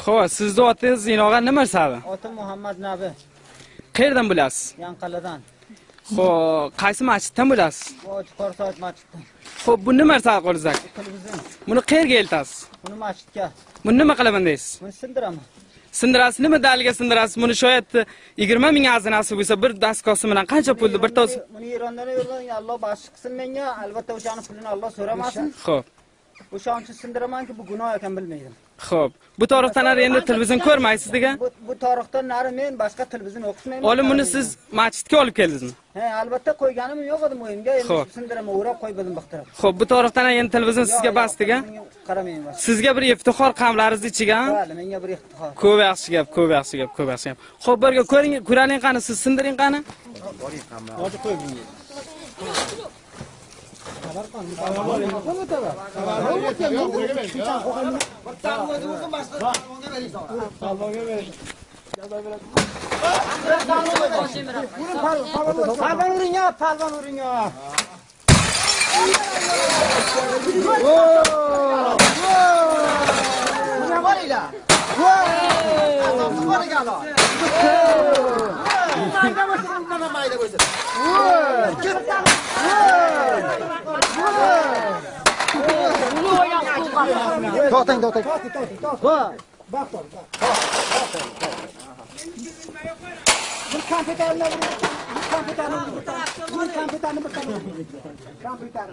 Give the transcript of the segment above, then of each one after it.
Xo'p, sizni otingiz Zinog'a nima sabi? Otim Muhammad Nabi. Qayerdan bilasiz? Yanqaladan. Xo'p, qaysi masjiddan bilasiz? Bu Qorsoy masjiddan. Xo'p, bu nima narsa qo'lingizdagi? Televizor. Buni qayerga eltasiz? Buni masjidga. Buni nima qilaman deysiz? Buni sindiraman. Sindirasiz, nima dalga sindirasiz? Buni shoyat 20 ming azinasi bo'lsa, bir dastgohi bilan qancha pulni bir to's? Buni Erondan o'rgan, Alloh baxsh qilsin menga, albatta o'shani pulini Alloh so'ramasin. Xo'p. O'sha uchun sindiramanki, bu gunoh ekan bilmaydim. Xo'p, bu tarixdan nari endi televizor ko'rmaysiz degan? Bu tarixdan nari men boshqa televizor o'qitmayman. Olim, buni siz masjidga olib keldingizmi? He, albatta qo'yganim yo'q edi o'yimga, endi sindiraman, o'rab qo'yib biqtirib. Xo'p, bu tarixdan endi televizor sizga bas degan? Qaramayman. Sizga bir iftixor qamlaringiz ichiga? Bali, menga bir iftixor. Ko'p yaxshi gap, ko'p yaxshi gap, ko'p yaxshi gap. Xo'p, birga ko'ring, ko'raling qani, siz sindiring qani? Boring qamlar. Hozir qo'y bunga. Palvon uring ya, palvon uring ya. To'xtang, to'xtang. Bir kompyuterni bir kompyuterni bir kompyuterni.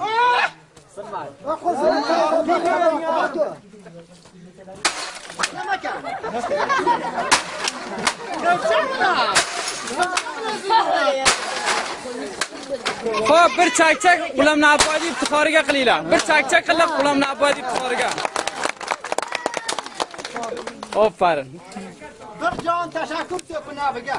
Xo'p, bir chakchak G'ulom Nabboyni iftixoriga qilinglar. Bir chakchak qilib G'ulom Nabboyni iftixoriga. Ofarin. Bir jon tashakkur Nabiga.